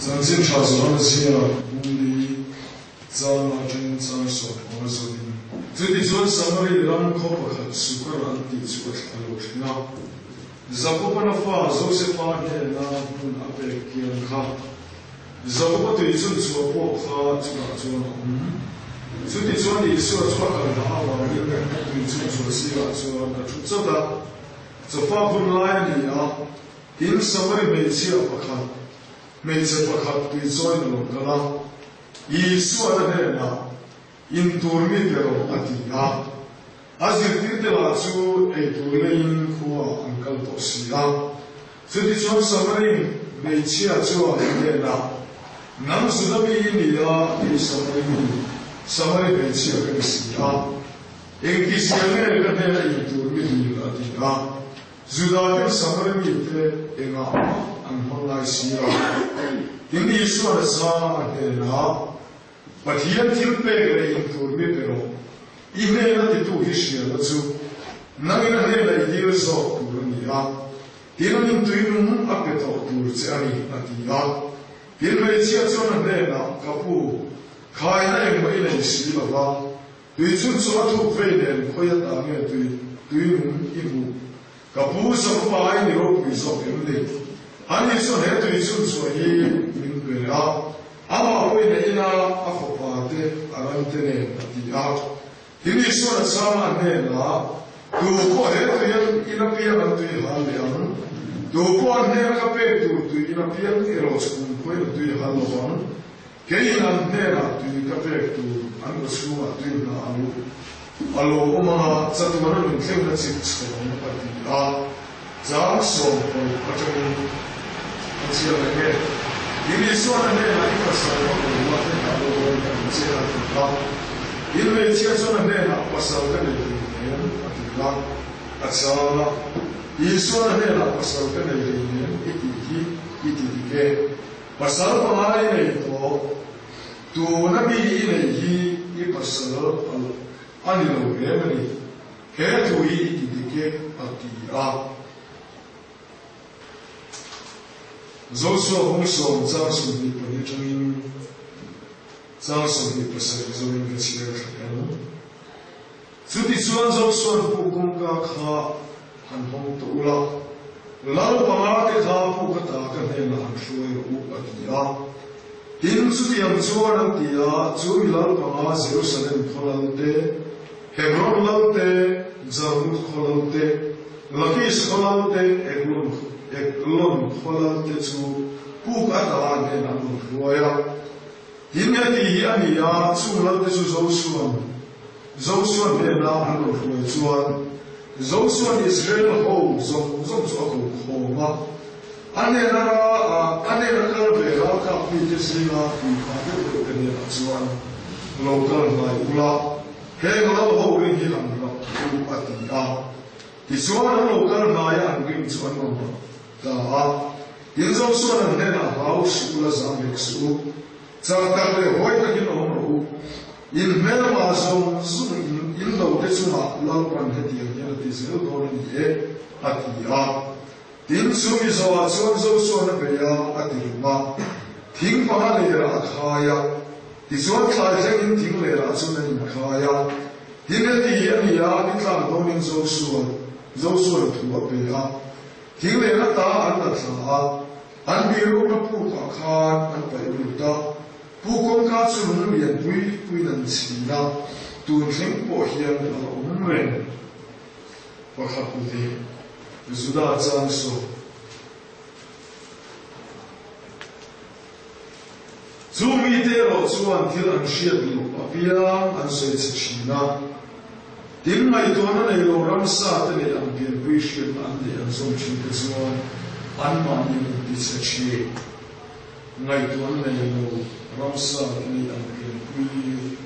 Chanchin Tha Johana ziak bung li chang atangin chang 15 zawhin. Chutichuan Samari ram khaw pakhat Sukar an tih chu a lo thleng a. Jakoban a fa Josefa hnena hmun a pek kiang kha Jakoba tui chun chhuah pawh kha chutah chuan a awm. Chutichuan Isua chu a kal dah avangin tui chun chhuah sirah chuan a thu chawt a. Chawfak hun lai a ni a, tin Samari hmeichhia pakhat, hmeichhe pakhat tui chawiin a lo kal a. Isuan a hnenah, In tur mi pe rawh, a ti a. A zirtirte lah chu ei tur leiin khuaah an kal tawh si a. Chutichuan Samari hmeichhia chuan a hnenah, Nang Juda mi i ni a, kei Samari mi, Samari hmeichhia ka ni si a. Engtizia nge ka hnena in tur mi dil? a ti a. Juda ten Samari mite engah mah an hmang ngai si lo. Tin, Isuan a chhang a hnenah, Pathian thil pek leh in tur mi pe rawh. I hnena titu hi hriatna chu nangin a hnena i dil zawk tur a ni a, tin an intui nung a pe tawh tur che a ni, a ti a. Tin, hmeichhia chuan a hnenah, Ka pu, khaina engmah i nei si lo va, tui chhun chu a thuk vei nen khawi ata nge tui tui nung i hmuh? Ka pu Jakoba ai ni ropui zawk em ni? Ani chuan he tui chhun chhuah hi min pe a, amah pawhin a ina a fapa te a ram te nen a ti a. Tin Isuan a chhang a hnenah, Tu pawh he tui an in apiang an tui hal leh ang, tu pawh an hnena ka pek tur tui in apiang erawh chhung khuain a tui hal lo vang. Keiin an hnenah tui ka pek tur an kaw chhungah tui hna a luh a lo awm ang a, chatuan a nun thlengna chik chhawng a ti a, chang 16 atangin a chhiar leh nge. Tin, Isuan a hnenah i pasal va ko la, hetah lo dawn ka ni che a ti a. Tin, hmeichhia chuan a hnenah pasal ka nei hlei nem a ti a, a chang a, Isuan a hnenah pasal ka nei hlei nem i tih hi i ti dik e. Pasal panga i nei tawh, tuna mi i neih hi i pasal a ni lo reng a ni, he thu hi i ti dik e, a ti a. Joshua bung sawm chang 24 atangin chang 27 zawin ka chhiar thla ang. Chutichuan Josua'n puk kawngka kha han hawng tawh ula, Lal panga te kha puk ata ka hnenah han hruai rawh u, a ti a. Tin, chutiang chuan an ti a, chu mi lal panga Jerusalem khaw lal te, Hebron lal te, Jarmuth khaw lal te, Lakis khaw lal te, Eglon Eglon khaw lal te chu puk ata a hnenah an rawn hruai a. Tin, heti hi a ni a, chung lalte chu Josua'n Josua hnena an rawn hruai chuan, Josua'n Israel ho zawng zawng chu a ko khawm a, a hnena a hnena kal ve ralkap mite zinga puipa deuh deuh te hnenah chuan, Lo kal hnai ula, heng lal ho ring hi han rap u, a ti a. Tichuan an lo kal hnaia an ring chu an rawn rap ta a. Tin, Josua'n an hnenah, Hau suh ula, zam hek suh u. Chak tak leh huai takin awm rawh u. In hmelma zawng zawng in in lo te chungah Lalpan hetiang hian a ti zel dawn a ni e, a ti a. Tin, chu mi zawhah chuan Josua'n a bei a, a ti hlum a. Thing panga lerah a khai a. Tichuan thlai thlengin thing lerah chuan an inkhai a. Tin, heti hi a ni a, ni tlak dawnin Josua'n Josua'n thu a pe a. Thing leh la ta an la thla a, an birukna pukah khan an paih lut a, puk kawngka chu lung lian pui puiin an chhin a, tun thleng pawh hian a la awm reng. Pakhat leh Juda chang saw. Chu mite erawh chuan thil an hriat loh apiang an sawi chhe thin a. Tin, ngaihtuahna nei lo ramsa te leh an pianpui hriatna an neih an zawm thin te chuan anmahni an inti chhe thin. Ngaihtuahna nei lo ramsa te leh an pianpui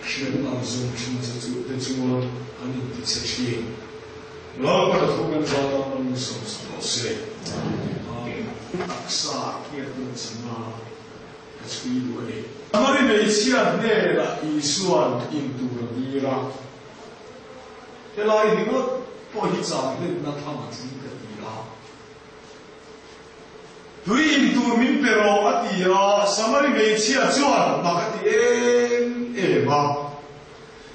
hriatna an zawm thin te chuan an inti chhe thin. Lalpa thu kan zat a man sawm sak rawh se. Amen. Taksa hriatna chhana ka chhui duh a ni. Samari hmeichhia hnenah Isua'n in tur a dir a. Helai ringawt pawh hi chang hlenna tham a tling ka ti a. Tui in tur min pe rawh a ti a, Samari hmeichhia chuan mak a ti em em a.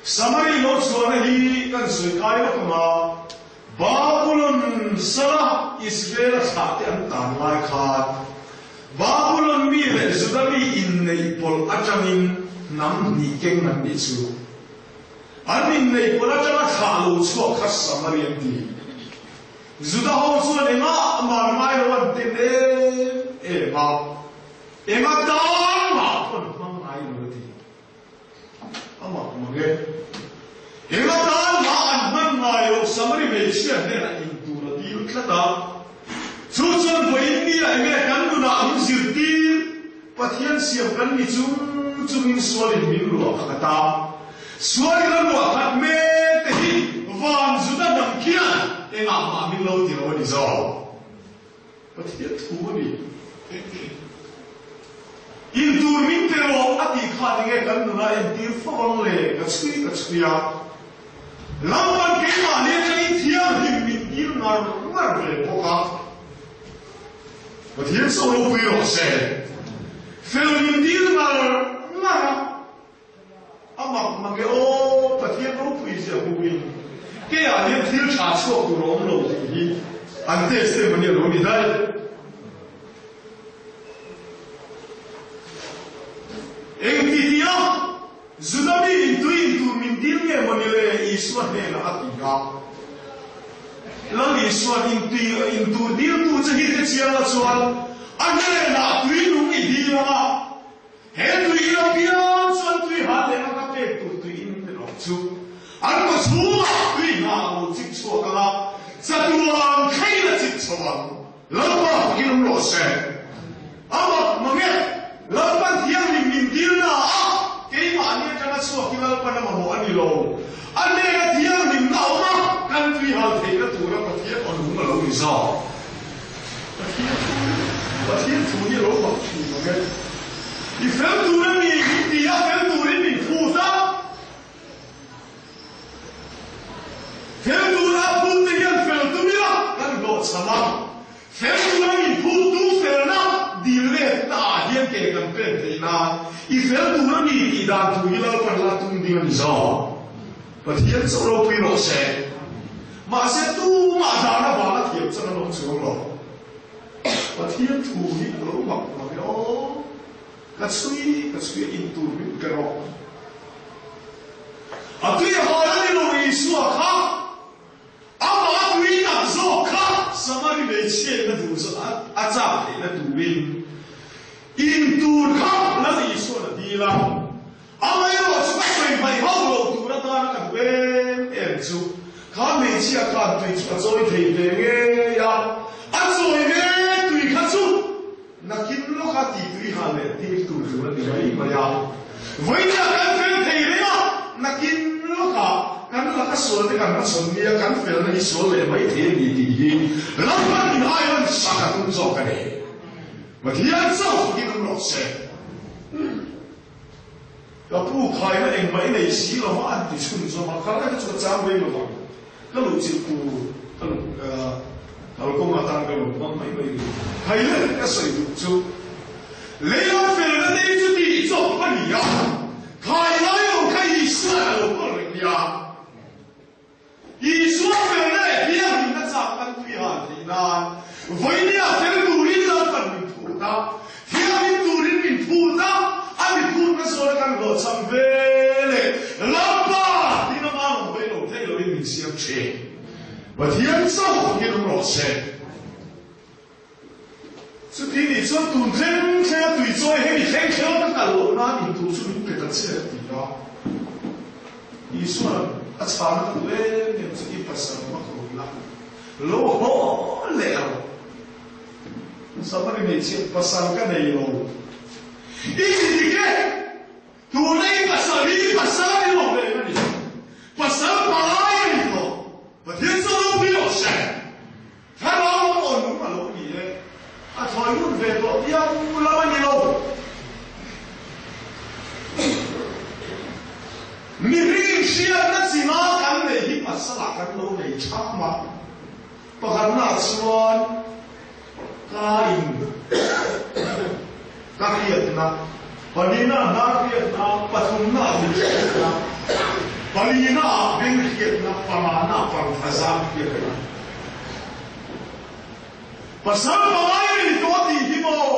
Samari lo chhuahna hi kan sawi kai lawk ang a, Babulon sala Israel-a thlahte an tan lai khan Babulon mi leh Juda mi inneih pawlh atangin hnam hnih keng an nih chu. An inneih pawlh atanga thlah lo chhuak kha Samari an ti. Juda ho chuan engah man ngai lo an tem em em a, enga tan mah pawh an hmang ngai lo a ti. Amah mang e. Enga tan mah an hman ngai lo Samari hmeichhia hnenah in tur a dil tlat a. Chu chuan vawiin ni ah enge kan nunah min zirtir Pathian siam kan ni chung chungin sualin min ruah khat a. Sualin a ruah khat mek te hi van Juda hnam khian engah mah min lo ti lo a ni zawk. Pathian thu a ni. In tur min pe rawh a tih khan enge kan nuna entir fo ang le ka chhui ka chhui a. Lalpan keimahni atangin thianghlim min tir ngar ngar ve bawk a. Pathian saw ropui rawh se. Fel min tir ngar ngar a. A mak mak e aw, Pathian ropui zia hmuhin keiah hian thil tha chhuak tur a awm lo tih hi an testimony a lo ni daih. Engti tia Juda mi in tui in tur min dil nge maw ni le Isua hnenah a ti a. Lal Isua'n in tui in tur diltu che hi hrechiang la chuan a hnenah tui nung i dil ang a, He tui ilo piang chuan tui hal leh a ka pek tur tui in pe lo chu an kaw chhungah tui hna a lo chik chhuak ang a, chatuan thleng a chik chho ang. Lalpa fakin awm rawh se. A mak mang e, Lalpan thianghlim min dilna a keimahni atanga chhuak hi Lalpan a mamawh a ni lo. A nena thianghlimna awm a, kan tui hal theihna tura Pathian aw nung a lo ni zawk. Pathian thu Pathian thu hi a lo mak thin ang e. I fel tur a ni min ti a, fel turin min phut a. Fel tura a phut te hian fel tum ila kan hlawhchham a. Fel tura min phut tu felna dil letna ah hian ke kan pen theih nan i fel tur a ni tih dan thu hi Lalpan la tum ding a ni zawk. Pathian chauh ropui rawh se. Mahse tumah dan avanga thiam chan an awm chuang lo. Pathian thu hi a lo mak mak e aw. Ka chhui ka chhui a in tur min pe rawh. A tui a hawn a ni lo Isua kha amah tui tak zawk kha Samari hmeichhiatna duh zawh a chak theihna turin in tur kha Lal Isua'n a dil a. Amaherawh chu ka sawi hmaih hauh loh tur atana ka duh em em chu kha hmeichhia khan tui chu a chawi thei ve ngei a, a chawi mek tui kha chu nakin lawka tih tui han leh tir tur tur a ni mai mai a. Vawinia kan fel thei reng a, nakin lawkah kan laka sual te kan hmachhawn nia kan felna hi sual leh mai thei a ni tih hi Lalpan min ailan sak a tum zawk a ni. Pathian chauh fakin awm rawh se. Ka pu khaina engmah i nei si lo a an ti chhun zawm a, khalai kha chu ka chang rei lo vang, ka luh chilh tur ka luh kalkawng atan ka lo hmang mai mai rih. Khaile ka sawi duh chu leilam felna te hi chu tih chawp a ni a, khai lai lo kha Isua a lo kawl reng nia. Isua felna leh thianghlimna chak kan tui hal theih nan vawinia fel turin Lalpan min phut a, thianghlim turin min phut a, a mi phutna zawn a kan hlawhchham ve leh Lalpa tin ama rawn hawi lo thei loin min siam thin. Pathian chauh fakin awm rawh se. Chuti nih chuan tun thleng thlenga tui chawi hemi thleng thleng ka kal loh nan in tur chu min pe ta che a ti a. Isua'n a chhana ka duh em em chu i pasal hma ka rawn la lo haw leh ang. Samari hmeichhia pasal ka nei lo. I ti dik e! Tuna i pasal hi i pasal a ni lo reng a ni. Pasal palai a ni tawh. Pathian chu ropui rawh se. Thlarau lam aw nung a lo ni e. A thawi hun ve tawh viau lam a ni lo. Mihring hriatna chinga kan neih hi pasalah kan lo nei thap mah. Pakhatnaah chuan. Ka in ka hriatna, palina hnar hriatna, pathumna ah mit hriatna, palina ah beng hriatna, pangana ah pangthazam hriatna. Pasal pangai nei tawh tih hi maw?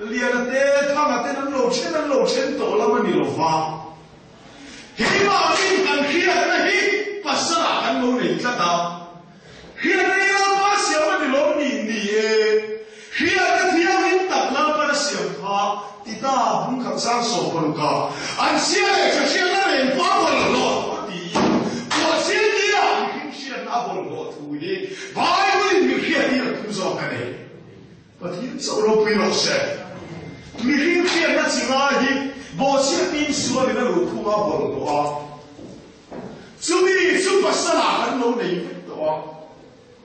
Liana te, Thanga ten an lo then an lo then tawh lam a ni lo va. Keimahni kan hriatna hi pasalah kan lo nei tlat a. Hriatna hi Lalpa siam a ni lo ni? Ni e. Hriatna thianghlim tak Lalpan a siam kha ti ta bung khat sang sawm paruk a, an sia leh tha hriatna reng pa bawlhhlawh a tiin Puahchil nia mihring hriatna a bawlhhlawh thu hi Bible in mi hriattir a tum zawk a ni. Pathian chauh ropui rawh se. Mihring hriatna chi ngai hi bawhchhiatni sualin a luhkhung a bawlhhlawh a. Chumi chu pasalah kan lo nei vek tawh a.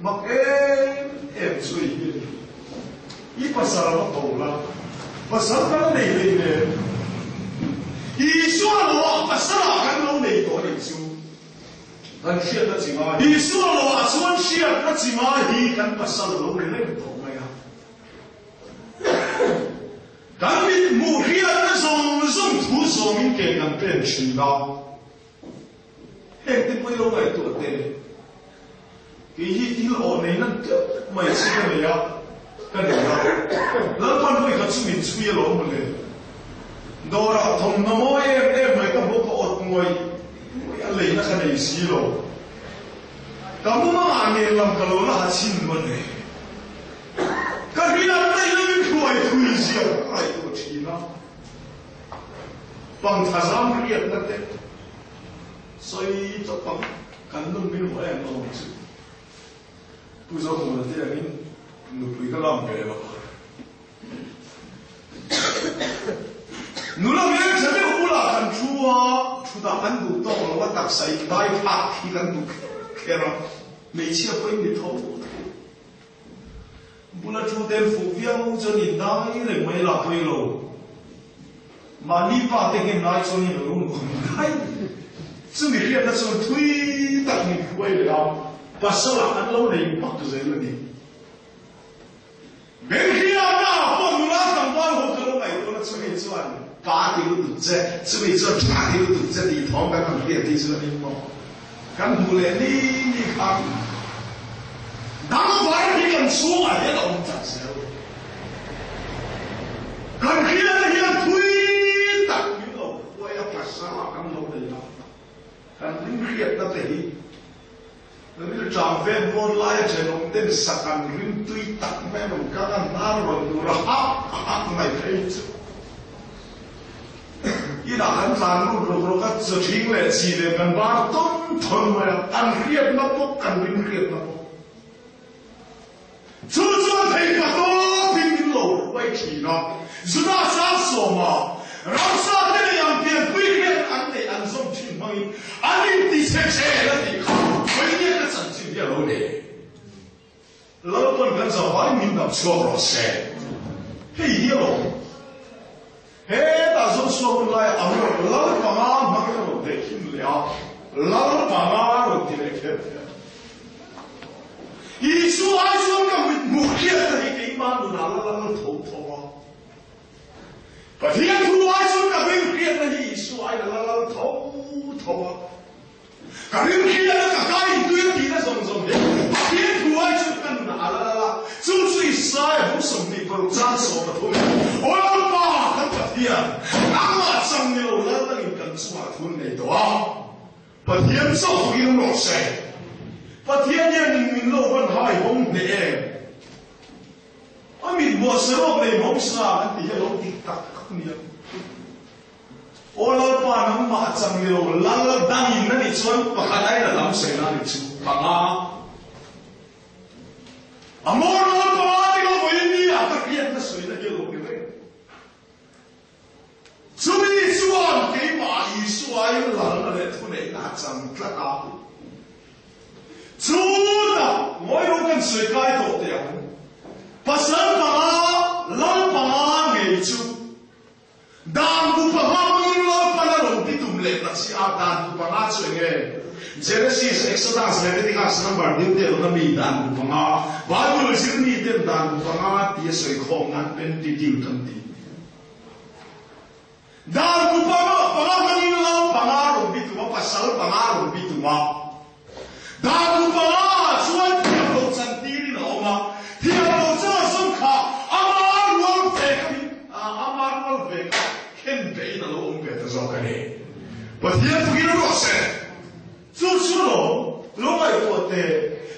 Mak em em chu ei hi a ni. I pasal a va ko la, pasal kan la nei hlei nen. Isua loah pasalah kan lo nei tawh a nih chu. Kan hriatna chi ngai. Isua loah chuan hriatna chi ngai hi kan pasal lo ni reng tawh mai a. Kan mithmuh hriatna zawng zawng thu zawngin ke kan pen thin a. Heng te pawh i lo ngaihtuah teh. Kei hi thil awh nei nan teuh mai chi ka nei a, ka nei a. Lalpan vawi khat chu min chhui alawm mawle. Dawrah thawmhnaw mawi em em mai ka hmuh ka awt ngawih ngawih a leina ka nei si lo. Ka mumangah nen lam ka lo la ha chhin mawle. Ka hriat daih lo in hruai thui zia ka ngaihtuah thin a. Pangtha zam hriatna te sawi chawp ang. Kan nun min hmuh em lo ang chu. Pu Zohmuna te angin nupui ka lam ve lo. Nula hmel tha deuh bulah kan thu a, thutah kan duh tawk lo a, taksa in dai phak hi kan duh kher kher a, hmeichhia pawhin mi tho tho. Bula thu ten fuh viau chuan in dai reng mai lah pawi lo. Mahni pa te nghen lai chuan in lo nuam daih. Chumi hriatna chuan thui tak min hruai leh a, pasalah an lo nei hmak zel a ni. Benhriatna ah pawh nula tlangval ho ka lo ngaihtuahna chu hei chuan pa ti lutuk che, chumi chuan tha ti lutuk che tih thawm kan han hriat hi chu a ni maw? Kan hmuh leh ni ni khan dang var hi kan chhungah hian a awm tlat zel. Kan hriatna hian thui tak min lo hruai a, pasal ah kan lo nei a, kan ring hriatna te hi rilṭam vel vawn laia ṭhenawm ten sak an ring tui tak mai a rawn kang a, hnar rawn tur a hak hak mai phei chu. Inah kan tlan lut ruk ruk a, chaw ṭhing leh chi nen kan bar tawn thawn mai a, kan hriatna pawh kan ring hriatna pawh. Chu chuan thei pa tawpin min lo hruai ṭhin a, Juda sang sawma ramsa te nei ang pianpui hriat an neih an zawm ṭhin hmangin an inti chhe chhe a tih kha Vawinia ka chanchin hi a lo nei. Lalpan kan zavai min dam chhuak rawh se. Hei hi alawm. Hetah Joshua hun laia ang rawn lal panga hmangin a rawn tehkhin leh a, lal panga rawn ti leh kher kher. Isua ai chuan ka mit hmuh hriatna hi keimah nunah la lal tho tho a. Pathian thu ai chuan ka beng hriatna hi Isua aiin a la lal tho tho a. Ka rimhriat a ka kai intui a tihna zawng zawng hi Pathian thu ai chu ka nunah a la lal a, chu chu Isaia bung 26 chang 13 in, Aw Lalpa kan Pathian, nangmah chang ni lo lal dangin kan chungah thun nei tawh a, Pathian chauh in awm rawh se. Pathian hian in min lo van hai hawng hneh em? A mit hmuah saruak nei hawng sa kan ti hi a lo dik tak tak nia. Aw Lalpa nangmah a chang ni lo, lal dangin a nih chuan pakhat aiin a lam sawi na a nih chu, panga. A maw Lalpa ti lo vawiin ni ah ka hriatna sawina hi a lo ni reng. Chumi chuan keimah Isua in lalna leh thuneihna a chang tlat a. Chutah ngawi rawh kan sawi kai tawh teh ang. Pasal panga, lal panga ngei chu Dan upa hmangin Lalpa Lalpan a rawn ti tum leh ta chiah a, dan bu panga chu enge? Genesis, Exodus, Leviticus, Number, Deuteronomy, dan bu panga, Bible zirmi ten dan bu panga tia sawi khawm nan Pentateuch an ti. Dan bu panga panga hmangin lal panga rawn bi tum a, pasal panga rawn bi tum a. Dan bu panga ah chuan thiam lo chan tirin a awm a, thiam lo changa zawng kha ama rual ve kha min ama rual ve kha khen behin a lo awm ve ta zawk a ni. Pathian tukin a ruah se. Chu chu lo lo ngaihtuah teh,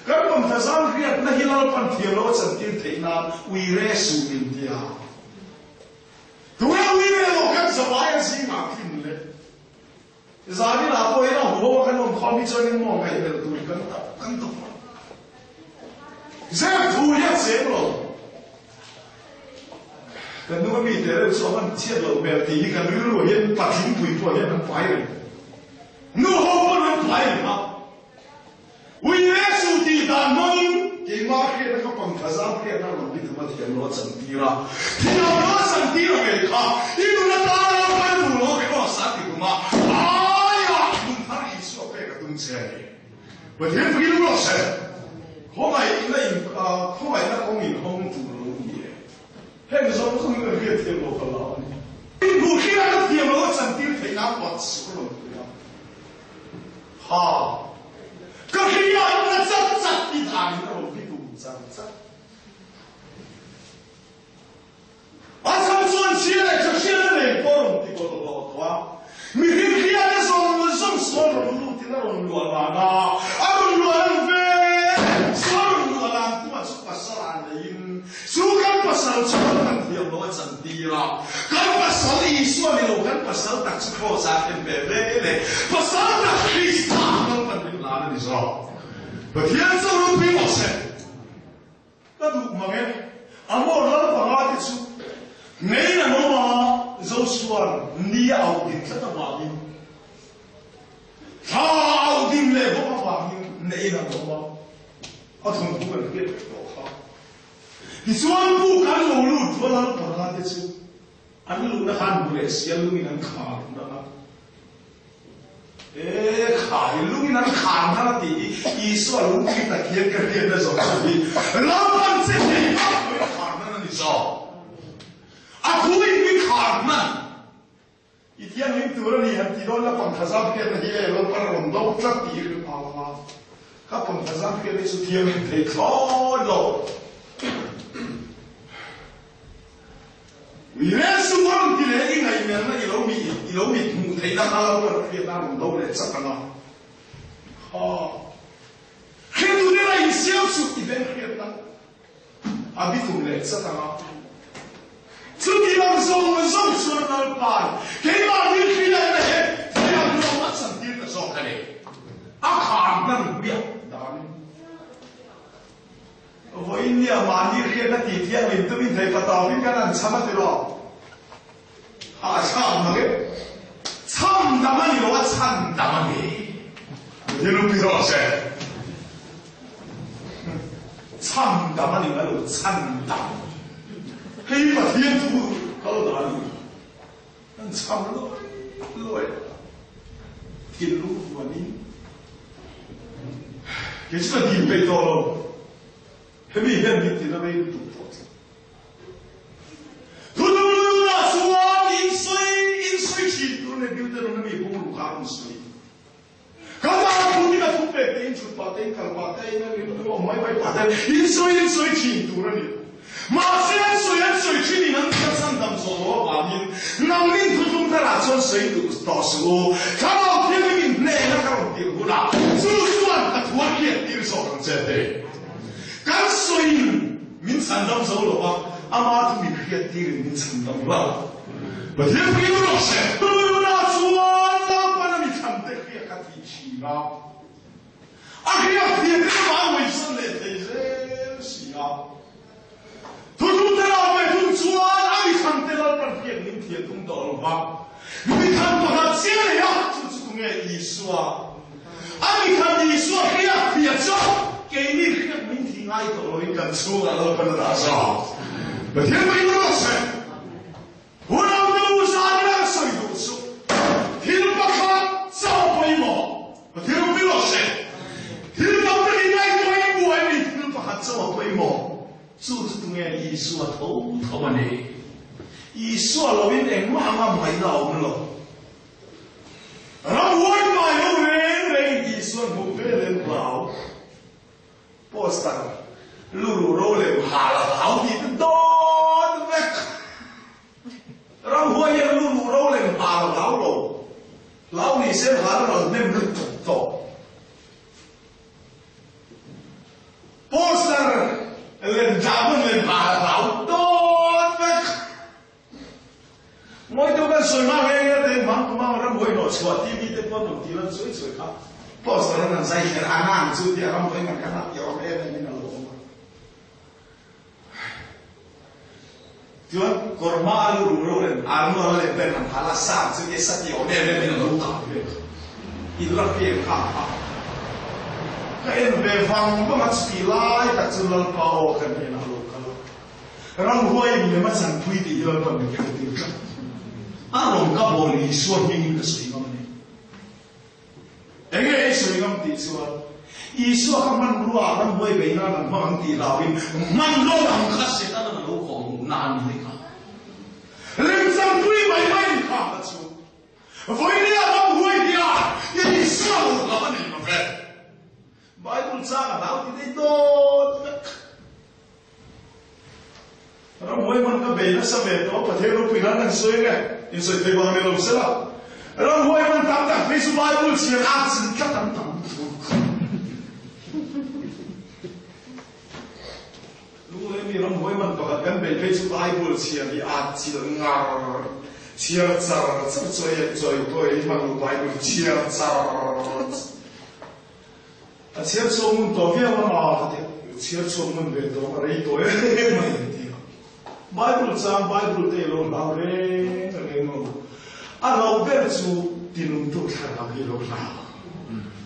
kan pawmtha zang hriatna hi Lalpan thiam lo a chantir theih nan ui re suh min ti a. Tunge ui re lo kan zawaia zingah thin le? Zaninah pawh hian a huho a kan awm khawm hi chuan engmaw ngaihmelh tur kan tam kan tam a. Zep thu hi a cheng lo. Kan nunga mi te reuh chu a hman chhiat loh hmel tih hi kan rilru hian patling pui pawh hian an pai reng. Nu ho pawn an pai reng a. Ui le chu tih dan hmangin keimah hriatna kha pangkha zam hriatna rawn bi tum a thiam lo a chantir a, thiam lo a chantir a ngei kha i nun atana lo kal duh lo kraws a ti tum a, aiah nun thar Isua pek a tum che a ni. Pathian fakin rawh se, khawngaihna in khawngaihna kawng in hawng tur lo ni e. Heng zawng zawng hi kan hriat thiam lo ka la a ni. Inhmuh hriatna thiam lo a chantir theih nan pat suh a rawn ti a. Ha! Ka hria in ka chat chat ti dan in a rawn ti tum char char. A chhan chuan hria leh tha hriatna nei pawh a rawn ti bawlh hlawh tawh a. Mihring hriatna zawng zawng sual rawn lut in a rawn luah lan a, a rawn luah lan ve sual rawn luah lan tumah chu pasal ah neiin Chu kan pasal chuan kan thiam lo a chantir a, kan pasal Isua ni lo kan pasal tak chu Kraws ah a khen ve ve le, pasal tak Krista kan pan ding lan a ni zawk. Pathian chu ropui rawh se. Ka duh mang e, a maw ral panga te chu ngei an awm a, Josua'n ni a auh din tlat avangin, thla a auh din leh bawk avangin neiin an awm a. A thawnthu kan hriat vek tawh kha. Tichuan buk an lo lut rual a panga te chu an luhna khan bu leh sial lungin an khar nang a. E khai lungin an khar nang a tih hi Isua lungpui tak hian ka hriatna zawh chu hi Lalpan che thei bak pawhin a khar nan a ni zawk. A thuin mi khar nan. I thianghlim tur a ni han ti dawn la pangkha zam hriatna hi e lo par rawn do tlat tih i rilru ang a, ka pangkha zam hriatna hi chu thianghlim thei thlawt lo. Ui reng chu rawn ti leh i ngaihmelna i lo mi i lo mit hmuh theihna kha lo rawn hriatna a rawn do leh chak ang a. Kha hriat tur ila insiam suh i beng hriatna. A bitum leh chat ang a. Chuti ang zawng zawng chuan Lalpa'n keimahni hriatna he thiam lo a chantir ta zawk a ni. A khar hman hmiah danin vawiin nia mahni hriatna tih thianghlim tumin thei pa tawpin kan han chham a ti lo. A chham mang e. Chham dam a ni lo a, chhan dam a ni. Pathian ropui rawh se. Chham dam a ni ngai lo, chhan dam. Hei hi Pathian thu kal dan a ni. Kan chham lawi lawi a, thinlung huanin kei chu ka dim peih tawh lo. Hemi hian min tina mai lutuk tawh tlat. Thunungluna chuan insawi insawi thin tur leh Deuteronomy bung ruk ah a rawn sawi. Ka tan thu hi ka thu pek te in chhut pah te in kal pah te in an awm mai mai pah te insawi insawi thin tur a ni. Mahse an sawi an sawi thin in an ka chhandam zawh loh avangin nangnin thuthlung tharah chuan sawi duh tawh suh u. Thlarau Thianghlim in hnehna ka rawn tirh hunah chu chuan ka thu a hriat tir zawk ang che te. Kan sawiin min chhandam zo lo va, ama chu min hriattirin min chhandam lo. Pathian hming rawh se. Tunah chuan Lalpan a mi thlan te hriat ka tih thin a, a hriat thiam te chu an ngaihsan leh thei zel si a. Thuthlung te lo ve thung chuan a mi thlan te Lalpan hriat min thiam tum tawh lo va, mi thlan pakhat chiah nei a, chu chu tunge Isua? A mi khan Isua hriat thiam chu keini hriat min thi ngai tawh loin kan chhungah Lalpan a dah zawk. Pathian pawhin rawh se. Hun ang te u zan ila sawi duh suh. nge Isua tho tho a ni. Isua loin engmah anga ngaihna a awm lo. Ramhuai pai ho reng rengin Isua hmuh vel en hlau. Poster lu ro leh hal a hlau tih te dawt vek. Ramhuai hian lu ruh ro leh hal a hlau lo. Hlau ni se hal a ral hnem lutuk tawh. Poster lem dah hmun lem hal a hlau dawt vek. Ngawi deuh kan sawi hma nghe nghe te mang mang ramhuai hnawh chhuah TV te pawh an rawn ti lan chuai chuai kha. Poster an han zai kher a nang chu tia ramhuai man kha ti awm em em in a lo awm a. Chuan kawr hma a lu ruh ro lem ar nual a lem pen han hal a sang chu tia sa ti awm em em in a lo kah ve kha. In la hriat kha a. Ka en ve vang vang a chuti lai tak chu Lalpa aw ka hnenah a lo kal a. Ramhuai in lem a chanpui tih hi Lalpan min hriattir tlat. A rawn ka bawl Isua hmingin ka sawi ngam a ni. Enge i sawi ngam tih chuan Isua kha hmanrua ah ramhuai bei nan an hmang ang tih hlauin hmanraw dang kha Setanan a lo kawh na a ni hle kha. Lem chanpui mai mai ni kha kha chu vawinia ramhuai hian Isua lo hlauh a nei lo ve. Bible chang a hlau ti daih dawt vek. Ramhuai hman ka bei nasa ve tawh, Pathian ropui nan kan sawi nge? Insawi thei vang ni lo sela. Ramhuai hman tam tak phei chu Bible chhiar a chin tlat an tam lutuk. Lunglei mi ramhuai hman pakhat kan bei phei chu Bible chhiar hi a chilh ngar, chhiar char char chawi chawi pawh i hman lo Bible chhiar char char. A chhiar chhuak ngun tawh viau a ma ka ti a, chhiar chhuak ngun ve tawh a rei tawh em mai an ti a. Bible chang Bible te i lo hlau reng reng lo. A hlauh ber chu tinungtu thlarau hi lo hlau.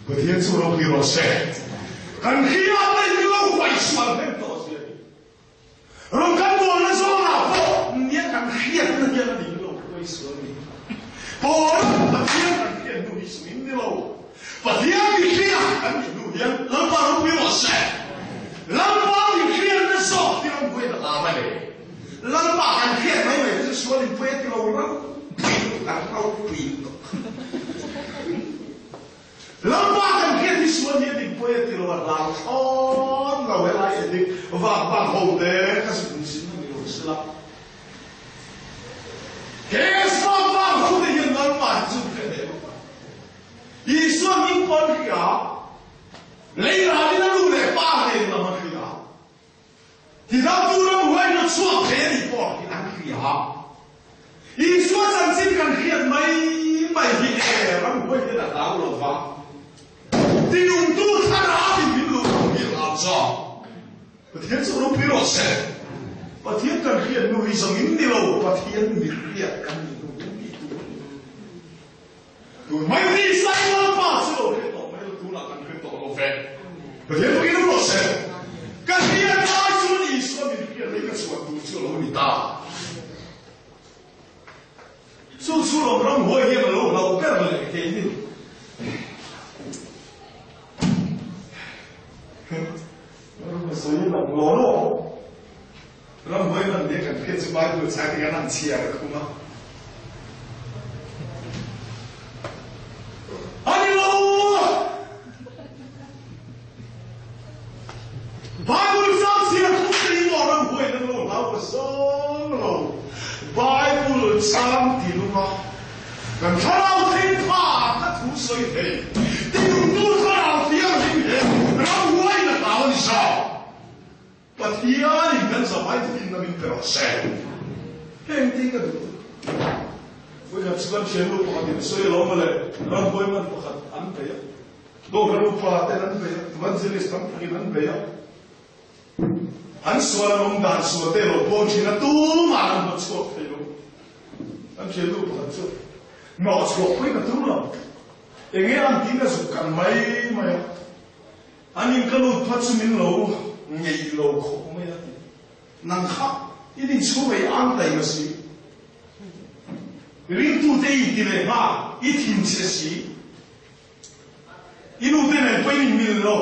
Pathian chu ropui rawh se. Kan hriatna in lo huaisual hnem tawh zia hi. Rawn kan bualna zawngah pawh nia kan hriatna hian a ning lo huaisual ni. Pawl Pathian kan hriat hnu hi sum in ni lo. Pathian mi hriat kan nih hnu hian Lalpa ropui rawh se. Lalpa mi hriatna zawk hi ram huai ta lam a ni. Lalpa kan hriat mai mai chu sual in pui a ti lo ropui lutuk a ropui lutuk. Lalpa kan hriat hi sual hi a dik pawi a ti lo a hlau thlawn lo helai edik vak vak ho te ka zuk zin a ni lo sela he vak vak ho te hian Lalpa hi chu hre ve bawk a Isua hming pawn hria lei ralin a nu leh pa nen lam a hria Tidamtu ramhuai hna chhuak thei a nih pawh hi an hria. Isua chanchin kan hriat mai mai hi e ramhuai hian a hlau lo va. Tinungtu thlarau in min luh lo hi a hlau zawk. Pathian chu ropui rawh se. Pathian kan hriat hnu hi zawng in ni lo, Pathian mi hriat kan nih hnu hian tih tur a ni. Tun mai ni Samuel pa chu lo hre tawh mai lo, tunah kan hre tawh lo ve. Pathian takin rawh se. Ka hriat lai chuan Isua min hriat leh ka chhuah tur chu a lo ni ta. Chu chu lawm ramhuai hian a lo hlauh ber leh keini. Sawi lang law law. Ramhuai man nih kan hriat chu Bible chang hi an chhiar a khum a. A ni lo! Bible chang chhiar khum te hi maw ramhuai nan lo hlau ka sawm lo. Bible chang ti lung a kan thlarau thingpha ka thu sawi thei. Tinungtu thlarau thianghlim he ramhuai na hlau a ni zawk. Pathianin kan zavai tukin na min pe rawh se. Heng te hi ka duh tuk. Vawikhat chu kan thiannu pakhat in sawi alawm mawle, ramhuai man pakhat an bei a, Kohhran upa ten an bei a, evangelist tam takin an bei a, an sual an awm dan sual te lo pawn thin a, tumah an hnawt chhuak thei lo. Kan thiannu pakhat chu hnawh chhuak pawhin a tum lo. Enge an tiin a zuk kan mai mai a. An in ka lut phat chu min lo ngei lo khawp mai a ti. Nang kha i din chhung ei ang tai ma si. Ringtute i ti leh hma i thin che si. I nu te nen pawh in in mil lo.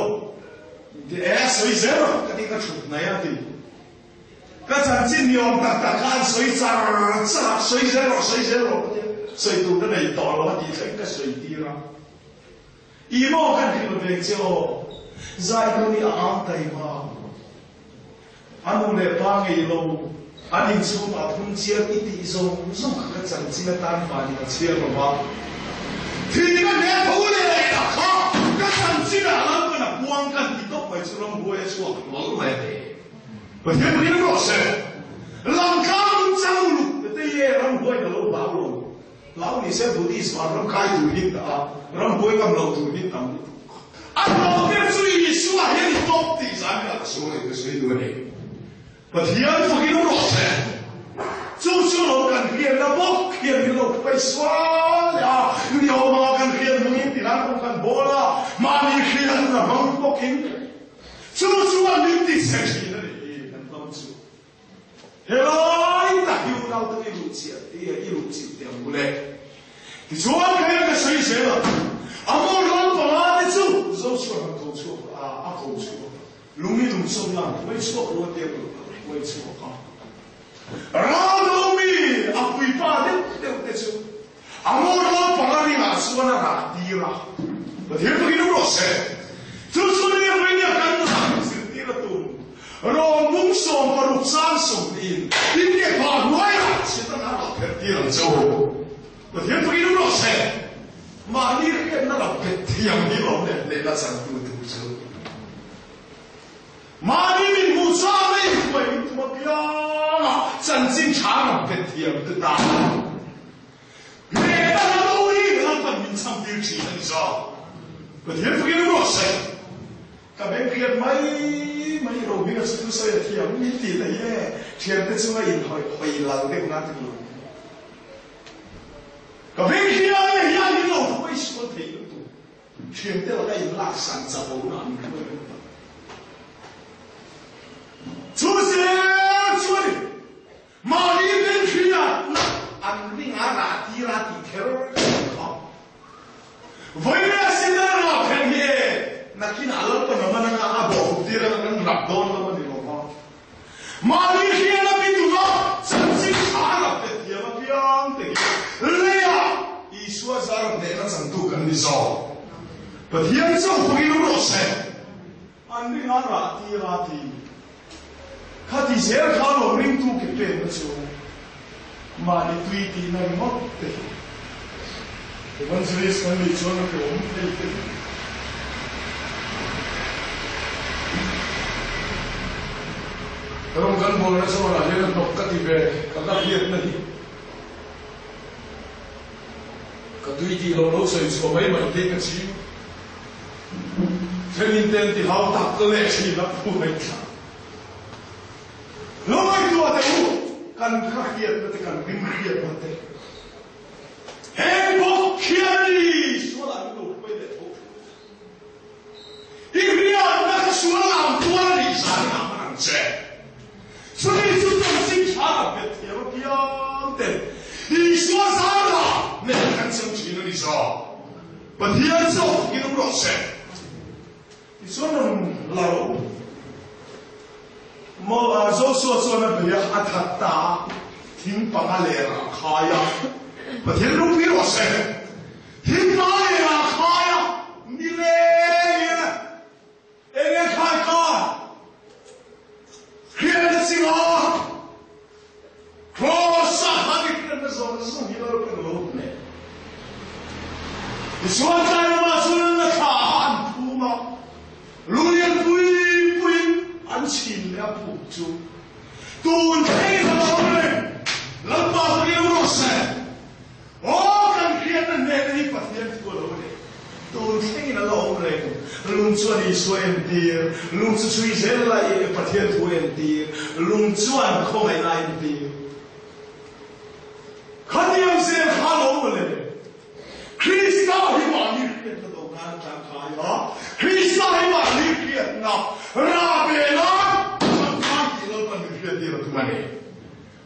Ti e sawi zel rawh ka ti ka thut mai a ti. ni awm tak tak kha an sawi char char a, sawi zel rawh, sawi zel rawh ka tia, sawi tur ka nei tawh lo a tih thleng ka sawi tir a. I maw kan hrilh ve che aw, zai dun i a ang taima. A nu leh pa ngei lo, an inchhung ah phun chiar i tih zawng zawng kha ka chanchin atan vanin a chhiar lo va. Thih ka hne tho leh tak kha ka chanchin ah lam kan a puang kan ti tawp mai chu ramhuai a chhuak hlawl mai a ti. Pathian ring rawh se. Lamtlang lung chang uluk te ye ramhuai ka lo hlau lo. Hlau ni se Buddhist vanram kai tur hi ta a, ramhuai ngam lo tur hi tam lutuk. A hlawh ber chu Isua hian i tawp tih zan ka sawi ka sawi duh a ni. Pathian fakin awm rawh se. Chu chu lo kan hriatna bawk hian min lo hruai sual leh a, ni awma kan hriat hmangin tilan rawng kan bawl a, mahni hriatna hmang bawkin chu chuan min ti chhe thin a ni kan ram chu. Helai tak hi unau te i luh chiah tih i luh chilh teh ang u le. Tichuan kei ka sawi zel a, a maw ram panga te chu Joshua han ko chhuak a, a ko chhuak a, lung i lung sawm nan hruai chhuak ru a tia ka hruai chhuak a. Ral do mi a puipa deuh deuh te chu a maw ram panga ringah chuan a rah tir a, Pathian fakin awm rawh se. Chu chu nia Vainia kan nunah zirtir a tum. Rawng 16 chang sawmtiin tin nge pa hnuaiah Setana a rawn pherh tir ang che u. Pathian fakin awm rawh se. Mahni hriatna lo phet thiam hi lawm leh hnehna changtu tur chu. Mahni min hmuh chang a inhruai min tum apianga chanchin tha rawn phet thiam te tan hnehna la lo hi Lalpan min chhang tir thin a ni zawk. Pathian fakin awm rawh se. Ka beng hriat mai mai ro hming a chu sawi a thiam min tih na hi e, thiante chunga in hawi hawi lal deuh nan ka lo. Ka beng hriat na hian min lo hruai sual thei lutuk, thiante laka in lak san chak lo na min hruai lutuk. Chu zel chu a ni. Mahni beng hriat na an ring a rah tir a tih kher kha. Vawiin sin a rah kher hi e, nakin ah Lalpa na man anga a bawh hup tir anga kan rap dawn lo a ni lo va. Mahni hriat a bitum a chanchin tha a rap te thiam apiang te hi leiah Isua zar hnehna changtu kan ni zawk. Pathian chauh pawhin u rawh se. An ring a rah tir a ti. Khati zel kha lo ringtu ke penna chu mahni tui tihna ringawt te hi Evangelist kan nih chuan a ke awm thei te hi. Rawng kan bawlna zawnah hian a hnawk ka ti ve, ka la hriatna hi. Ka tui tih lo lo sawi chhuah mai mai te ka ching. Thenin ten ti hau tak leh thin a phu mai thla. Lo ngaihtuah teh u, kan kha hriatna te kan ring hriatna te heng bawk khian i sual ah min lo hruai leh tho thin. I hriatna kha sual lam tuar a nih zan in ah hman ang che. Chumi chu chanchin tha ka bet thiam apiang ten Isua zarah nen kan chang thin a ni zawk. Pathian chauh in awm rawh se. Tichuan rawn la rawh u. Maw Joshua chuan a bei a, a that ta a, thing panga lerah a khai a. Pathian ropui rawh se. Thing panga lerah a khai a, ni lengin eng nge khai khan hriatna chinga Kraws-a khan i hriatna zawng zawng hi Lalpan a lo hneh. Tichuan tlai lamah chuan an thla a an phum a, lulian pui puiin an chhin leh a phuk chu tun thlengin a lo awm reng. Lalpa fakin awm rawh se. Aw kan hriatna hnehna hi Pathian thu a lo ni. Tun thlengin a la awm reng. Lung chuan Isua entir, lung chu chhui zel la i Pathian thu entir, lung chuan khawngaihna a entir. Khatiang zel kha a lo mawle. Krista hi mahni hriatna do nan tangkai a, Krista hi mahni hriatna rah ve nan tangkai tih Lalpan min hriattir a tum a ni.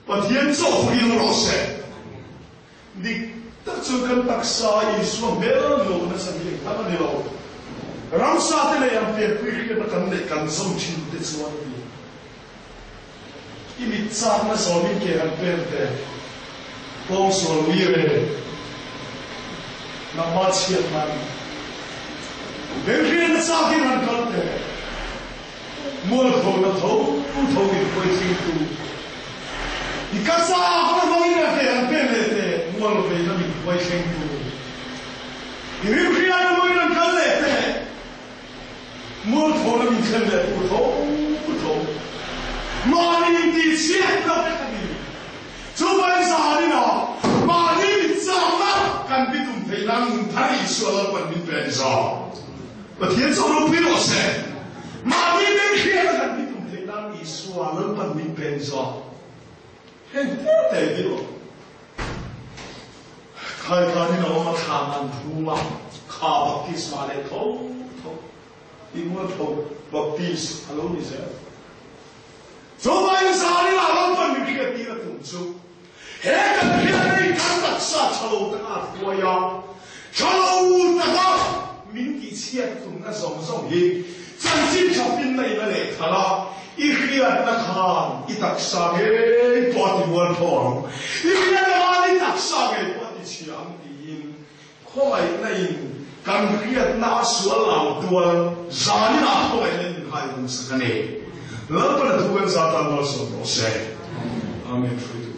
Pathian chauh fakin awm rawh se. Dik tak chuan kan taksa Isua hmel lo nasa hi engthar a ni lo. Ramsa te leh ang pianpui hriatna kan neih kan zawm thin te chuan a ti. I mit chakna zawmin ke han pen teh. Pawngsual ui re nangmah chhiat nan Benhriana chakin han kal teh. Mualkhawna tho tho in puitling tu i ka chakna hmangin a ke han pen leh teh. Mualveina min puaithleng tu i rimhriana hmangin han kal leh teh. Mualkhawna min thlen leh tu tho tho mahni intihchhiatna vek a ni. Chuvai zanin ah mahni mit chakna kan bitum theih nan nun thar Isua Lalpan min pe a ni zawk. Pathian chu ropui rawh se. Mahni beng hriatna kan bitum theih nan Isua Lalpan min pe a ni zawk. Heng te te hi aw. Khaikhanin a awm a thlan an phum a, kha baptisma leh tho tho i mualpho baptis a lo ni zel. Chuvangin zanin ah Lalpan min hriattir a tum chu he kan hriat hi kan taksa tha lo taka a hruai a, tha lo taka min tihchhiat tumna zawng zawng hi chanchin tha finna in a lehkhalh a, I hriatna khan i taksa ngei pawh a ti mualpho ang, i hriatna khan i taksa ngei pawh a ti chhia ang tiin khawngaihna in kan hriatna a sual lo tual zanin ah khawngaihna in min hai hmangsak a ni. Lalpana thu kan zat tan malsawm rawh se. Amen. Hruaitu.